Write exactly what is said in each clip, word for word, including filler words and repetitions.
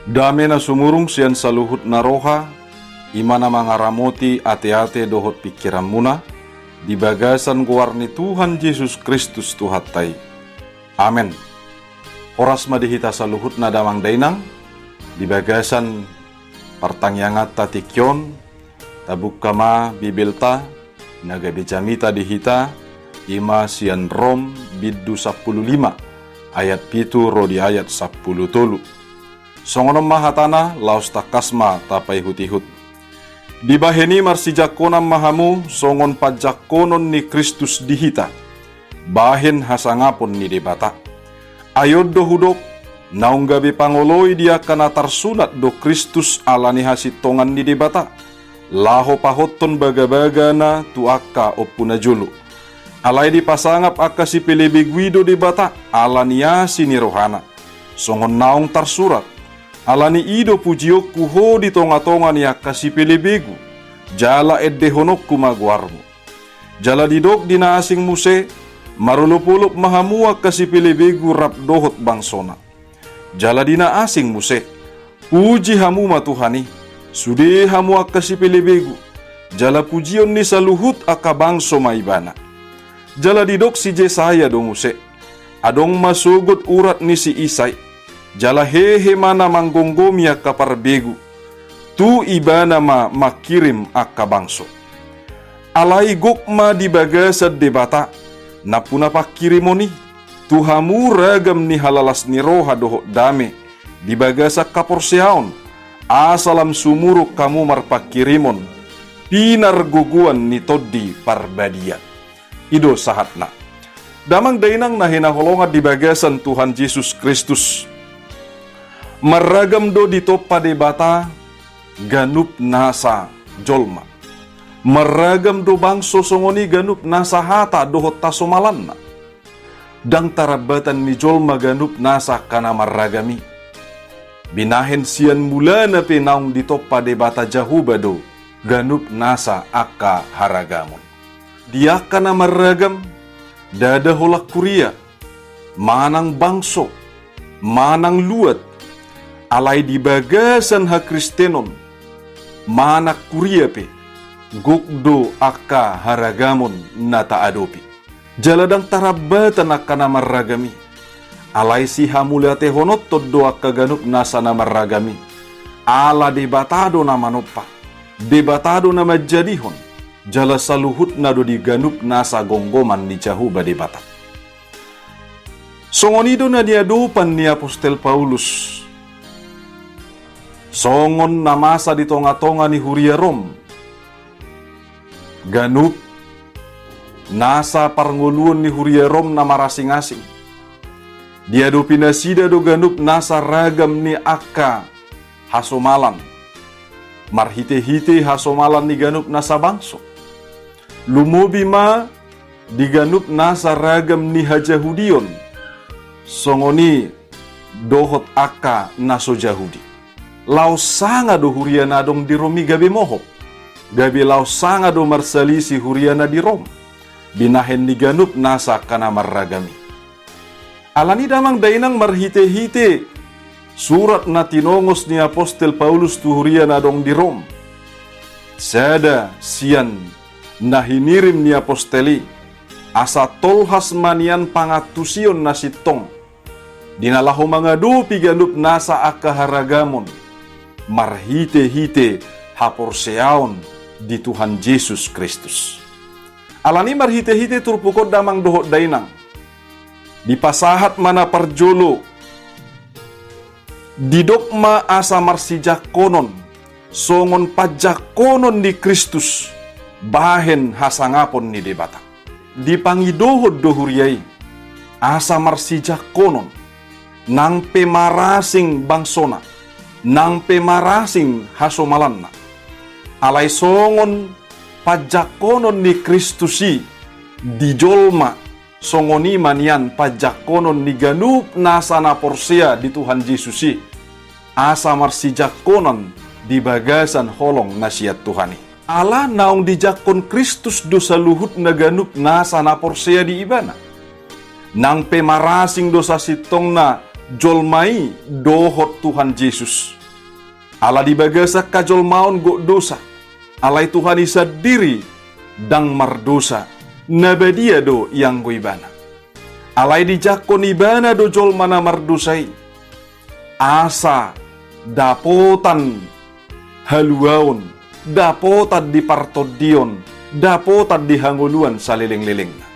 Dame na sumurung sian saluhut na roha, i ma na mangaramoti ateate dohot pingkiranmuna, di bagasan goar ni Tuhan Jesus Kristus Tuhanta i. Amen. Horas ma di hita saluhutna damang dainang, di bagasan partangianganta tingki on, tabuka ma Bibelta, na gabe jamita di hita, i ma sian Rom bindu sampulu lima, ayat pitu ro di ayat sampulu tolu. Songon on ma hatana, laos tangkas ma tapaihut-ihut. Dibahen i marsijangkonan ma hamu songon panjangkonon ni Kristus di hita, bahen hasangapon ni Debata. Ai on do hudok, naung gabe pangoloi di angka na tarsunat do Kristus ala ni hasintongan ni Debata, laho pahothon bagabagana tu angka ompu na jolo. Alai dipasangap angka sipelebegu i do Debata ala ni asi ni rohana. Songon naung tarsurat, ala ni i do pujionku ho di tonga-tonga ni angka sipelebegu, jala endehononku ma goarmu. Jala didok di na asing muse, marolop-olop ma hamu angka sipelebegu rap dohot bangsona. Jala di na asing muse, puji hamu ma Tuhan i, sude hamu angka sipelebegu, jala pujion ni saluhut angka bangso ma ibana. Jala didok si Jesaya do muse, adong ma sogot urat ni si Isai, jala hehe ma na manggomgomi angka parbegu, tu ibana ma mangkirim angka bangso. Alai gok ma di bagasan Debata, nampuna pangkirimon i, tu hamu ragam ni halalas ni roha dohot dame, di bagasan haporseaon, asa lam sumurung hamu marpangkirimon, pinargogoan ni Tondi Parbadia. I do sahatna. Damang dainang na hinaholongan di bagasan Tuhan Jesus Kristus. Marragam do ditompa Debata ganup nasa jolma. Marragam do bangso songon i ganup nasa hata dohot hasomalanna. Ndang tarambatan ni jolma ganup nasa angka na marragam i. Binahen sian mulana pe naung ditompa Debata Jahowa do ganup nasa angka haragamon. Di angka na marragam, ndada holan huria, manang bangso, manang luat, alai di bagasan hakristenon, manang huria pe, gok do angka haragamon na taadopi. Jala ndang tarambatan angka na marragam i. Alai sihamauliatehononhon do angka ganup nasa na marragam i. Ala Debata do na manompa, Debata do na manjadihon, jala saluhutna do di ganup nasa gomgoman ni Jahowa Debata. Songon i do na niadopan ni apostel Paulus. Songon na masa di tonga-tonga ni huria Rom. Ganup nasa parngoluon ni huria Rom na marasing-asing. Diadopi nasida do ganup nasa ragam ni angka hasomalan. Marhite-hite hasomalan ni ganup nasa bangso. Lumobi ma di ganup nasa ragam ni hajahudion. Songon i dohot angka na so Jahudi. Laos sanga do huria na adong di Rom i gabe mohop. Gabe laos sanga do marsalisi huria na di Rom. Binahen ni ganup nasa angka na marragam i. Ala ni damang dainang marhite-hite surat na tinongos ni apostel Paulus tu huria na adong di Rom. Sada sian na hinirim ni apostel i. Asa tolhas ma nian pangantusion na sintong. Di na laho mangadopi ganup nasa angka haragamon. Marhite-hite haporseaon di Tuhan Jesus Kristus. Ala ni marhite-hite turpuk on damang dohot dainang. Dipasahat ma na parjolo. Didok ma asa marsijangkonon. Songon panjangkonon ni Kristus. Bahen hasangapon ni Debata. Dipangidohon do huria i. Asa marsijangkonon. Nang pe marasing bangsona. Nang pe marasing hasomalanna. Alai songon panjangkonon ni Kristus i di jolma, songon i ma nian panjangkonon ni ganup nasa na porsea di Tuhan Jesus i, asa marsijangkonon di bagasan holong na sian Tuhan i. Ala naung dijangkon Kristus do saluhutna ganup nasa na porsea di Ibana. Nang pe marasing do sasintongna jolma i dohot Tuhan Jesus. Ala di bagasan hajolmaon gok dosa, alai Tuhan i sandiri ndang mardosa, na badia do ianggo Ibana. Alai dijangkon Ibana do jolma na mardosa i, asa dapotan haluaon, dapotan di partondion, dapotan di hangoluan salelenglelengna.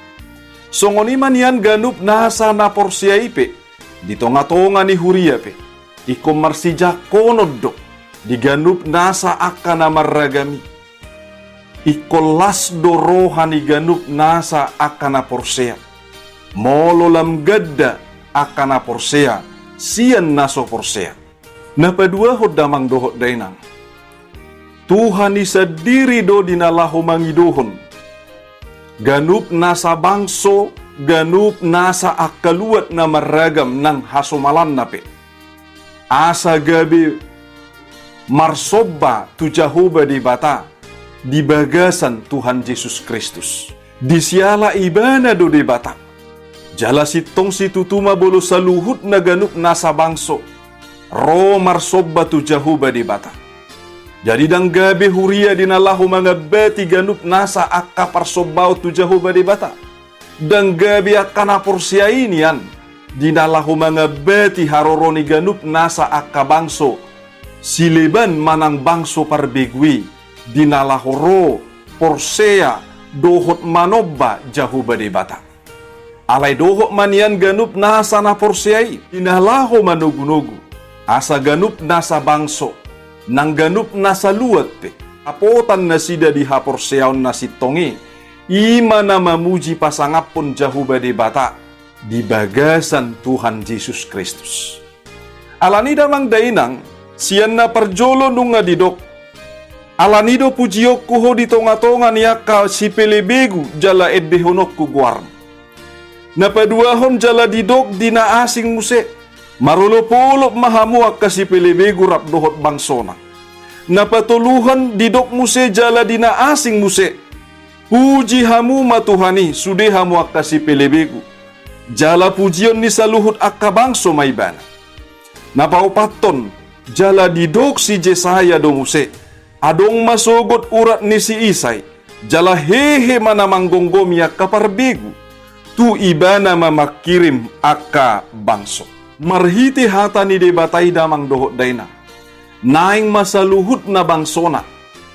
Songon i ma nian ganup nasa na porsea i pe, di tongatonga ni huria pe, ingkon marsijangkonon do di ganup nasa angka na marragam i. Ingkon las do roha ni ganup nasa angka na porsea, molo lam ganda angka na porsea sian na so porsea. Na paduahon damang dohot dainang, Tuhan i sandiri do di na laho mangidohon ganup nasa bangso, ganup nasa angka luat na marragam nang hasomalanna pe, asa gabe marsomba tu Jahowa Debata di bagasan Tuhan Jesus Kristus. Disiala Ibana do Debata. Jala sintong situtu ma molo saluhutna ganup nasa bangso ro marsomba tu Jahowa Debata. Jadi ndang gabe huria di na laho mangambati ganup nasa angka parsombaon tu Jahowa Debata. Ndang gabe angka na porsea i nian di na laho mangambati haroro ni ganup nasa angka bangso sileban manang bangso parbegu i, di na laho ro porsea dohot manomba Jahowa Debata. Alai dohot ma nian ganup nasa na porsea i di na laho manogunogu, asa ganup nasa bangso nang ganup nasa luat pe dapotan nasida di haporseaon na sintong i, i ma na mamuji pasangaphon Jahowa Debata di bagasan Tuhan Jesus Kristus. Alani damang dainang, sian na parjolo nunga didok: Alani do pujionku ho di tongatonga ni angka sipelebegu jala endehononku goarmu. Na paduahon, jala didok di na asing muse: Marolopolop ma hamu angka sipelebegu rap dohot bangsona. Na patoluhon, didok muse jala di na asing muse: Puji hamu ma Tuhan i, sude hamu angka sipelebegu, jala pujion ni saluhut angka bangso ma Ibana. Na paopathon, jala didok si Jesaya do muse: Adong ma sogot urat ni si Isai, jala hehe ma na manggomgomi angka parbegu, tu Ibana ma mangkirim angka bangso. Marhite hata ni Debata i damang dohot dainang, naeng ma saluhutna bangsona,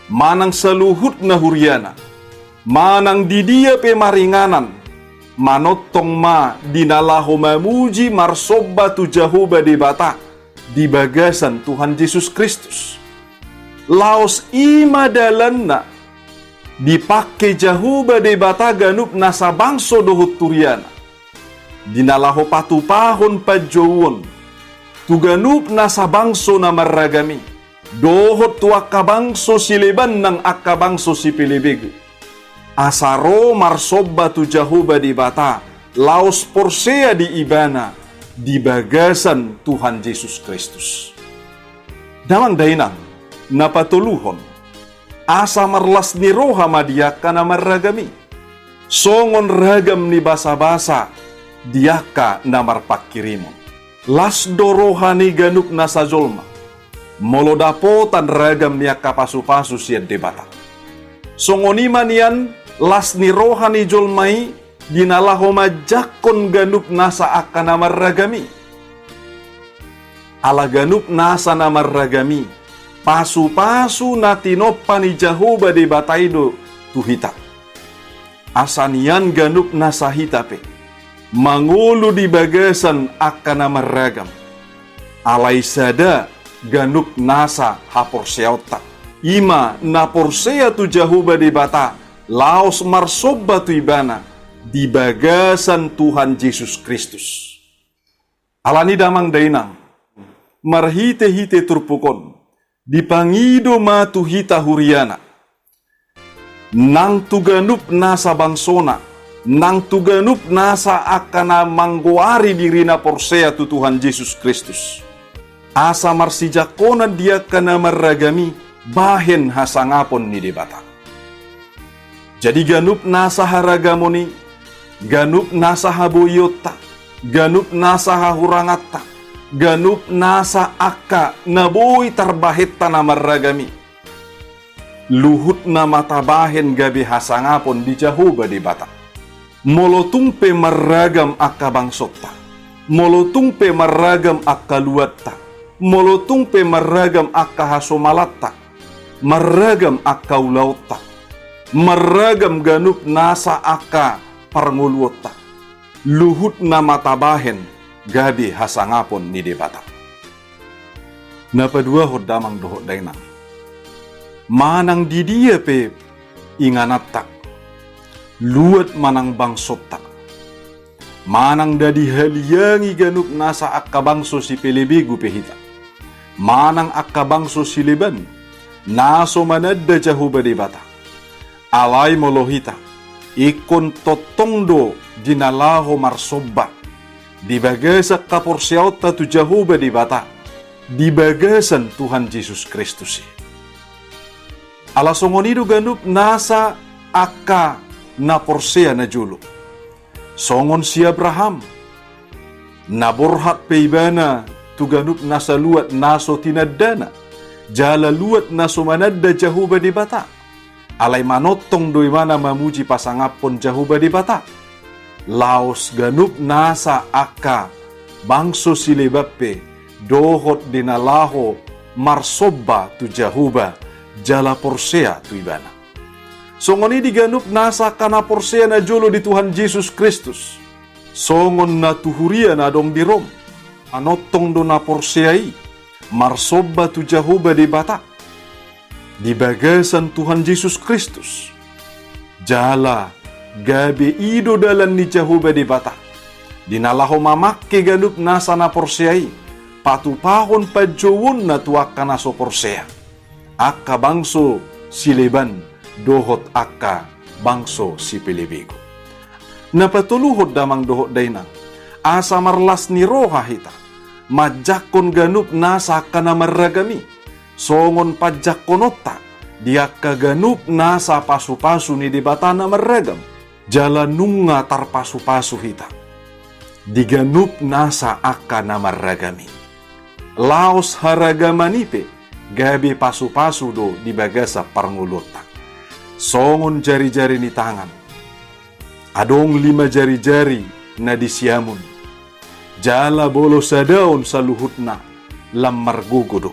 manang saluhutna huriana, manang di dia pe maringanan, manongtong ma di na laho mamuji marsomba tu Jahowa Debata di bagasan Tuhan Jesus Kristus. Laos i ma dalanna dipangke Jahowa Debata ganup nasa bangso dohot huriana, di na laho patupahon panjouon tu ganup nasa bangso na marragam i, dohot tu angka bangso sileban nang angka bangso sipelebegu, asa ro marsomba tu Jahowa Debata laos porsea di Ibana di bagasan Tuhan Jesus Kristus. Damang dainang, na patoluhon, asa marlas ni roha ma di angka na marragam i, songon ragam ni basabasa di angka na marpangkirimon. Las do roha ni ganup nasa jolma molo dapotan ragam ni angka pasupasu sian Debata. Songon i ma nian las ni roha ni jolma i di na laho manjangkon ganup nasa angka na marragam i. Ala ganup nasa na marragam i pasupasu na tinompa ni Jahowa Debata i do tu hita, asa nian ganup nasa hita pe mangolu di bagasan angka na marragam, alai sada ganup nasa haporseaonta, i ma na porsea tu Jahowa Debata laos marsomba tu Ibana di bagasan Tuhan Jesus Kristus. Alani damang dainang, marhitehite turpuk on dipangido ma tu hita huriana, nang tu ganup nasa bangsona, nang tu ganup nasa angka na manggoari dirina porsea tu Tuhan Jesus Kristus, asa marsijangkonan di angka na marragam i bahen hasangapon ni Debata. Jadi ganup nasa haragamon i, ganup nasa haboionta, ganup nasa hahuranganta, ganup nasa angka na boi tarbahenta na marragam i, luhutna ma tabahen gabe hasangapon di Jahowa Debata. Molo tung pe marragam angka bangsonta, molo tung pe marragam angka luatta, molo tung pe marragam angka hasomalanta, marragam angka ulaonta, marragam ganup nasa angka parngoluonta, luhutna ma tabahen gabe hasangapon ni Debata. Na paduahon damang dohot dainang, manang di dia pe ingananta, luat manang bangsonta, manang ndada dihaliangi ganup nasa angka bangso sipelebegu pe hita, manang angka bangso sileban, na so mananda Jahowa Debata. Alai molo hita, ingkon tongtong do di na laho marsomba di bagasan haporseaonta tu Jahowa Debata, di bagasan Tuhan Jesus Kristus i. Ala songon i do ganup nasa angka na porsea na jolo. Songon si Abraham, na borhat pe ibana tu ganup nasa luat na so tinandana, jala luat na so mananda Jahowa Debata. Alai manongtong do ibana mamuji pasangaphon Jahowa Debata. Laos ganup nasa angka bangso sileban pe dohot di na laho marsomba tu Jahowa jala porsea tu ibana. Songon i di ganup nasa angka na porsea na jolo di Tuhan Jesus Kristus. Songon na tu huria na adong di Rom, manongtong do na porsea i marsomba tu Jahowa Debata di bagasan Tuhan Jesus Kristus. Jala gabe i do dalan ni Jahowa Debata di na laho mamangke ganup nasa na porsea i, patupahon panjouonna tu angka na so porsea, angka bangso sileban dohot angka bangso sipelebegu. Na patoluhon damang dohot dainang, asa marlas ni roha hita manjangkon ganup nasa angka na marragam i, songon panjangkononta di angka ganup nasa pasupasu ni Debata na marragam. Jala nunga tarpasupasu hita di ganup nasa angka na marragam i. Laos haragaman i pe gabe pasupasu do di bagasan parngoluonta. Songon jarijari ni tangan, adong lima jarijari na di siamun, jala molo sadaon saluhutna lam margogo do.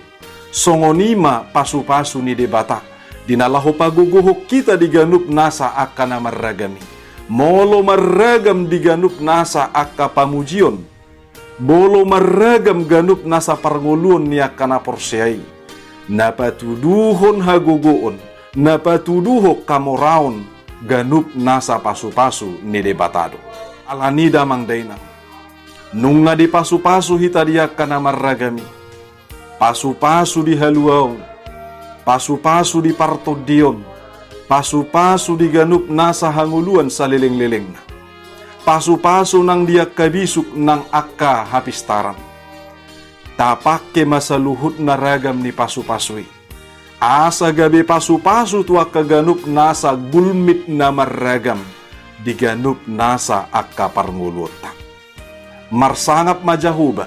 Songon i ma pasupasu ni Debata di na laho pagogohon hita di ganup nasa angka na marragam i. Molo marragam di ganup nasa angka pamujion, molo marragam ganup nasa parngoluon ni angka na porsea i, na patuduhon hagogoon, na patuduhon hamoraon ganup nasa pasupasu ni Debata do. Alani i damang dainang, nunga dipasupasu hita di angka na marragam i. Pasupasu di haluaon, pasupasu di partondion, pasupasu di ganup nasa hangoluan salelenglelengna, pasupasu nang di angka bisuk nang angka hapistaran. Tapangke ma saluhutna ragam ni pasupasu i, asa gabe pasupasu tu angka ganup nasa gulmit na marragam di ganup nasa angka parngoluonta. Marsangap ma Jahowa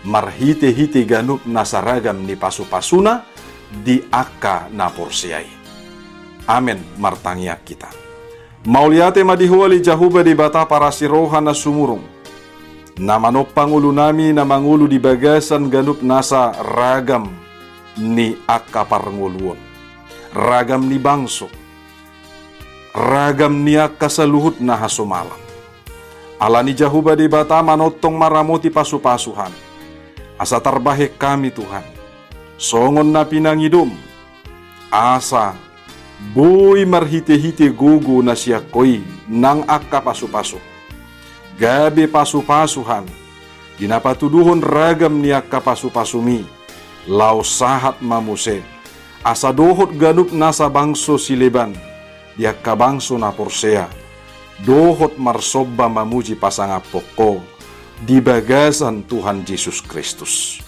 marhitehite ganup nasa ragam ni pasupasuna di angka na porsea i. Amen. Martangiang hita. Mauliate ma di Ho ale Jahowa Debata parasi roha na sumurung, na manompa ngolunami na mangolu di bagasan ganup nasa ragam ni angka parngoluon, ragam ni bangso, ragam ni angka saluhut na hasomalan. Alani Jahowa Debata manongtong ma ramoti pasupasu hami, asa tarbahen hami Tuhan songon na pinangidom, asa boi marhitehite gogo na sian Ho i nang angka pasupasu, gabe pasupasu hami di na patuduhon ragam ni angka pasupasumi, laos sahat ma muse asa dohot ganup nasa bangso sileban di angka bangso na porsea, dohot marsomba mamuji pasangaphon Ho di bagasan Tuhan Jesus Kristus.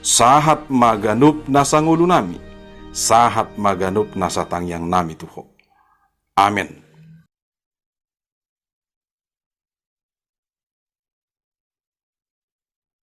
Sahat ma ganup nasa ngolunami, sahat ma ganup nasa tangiangnami tu Ho. Amen.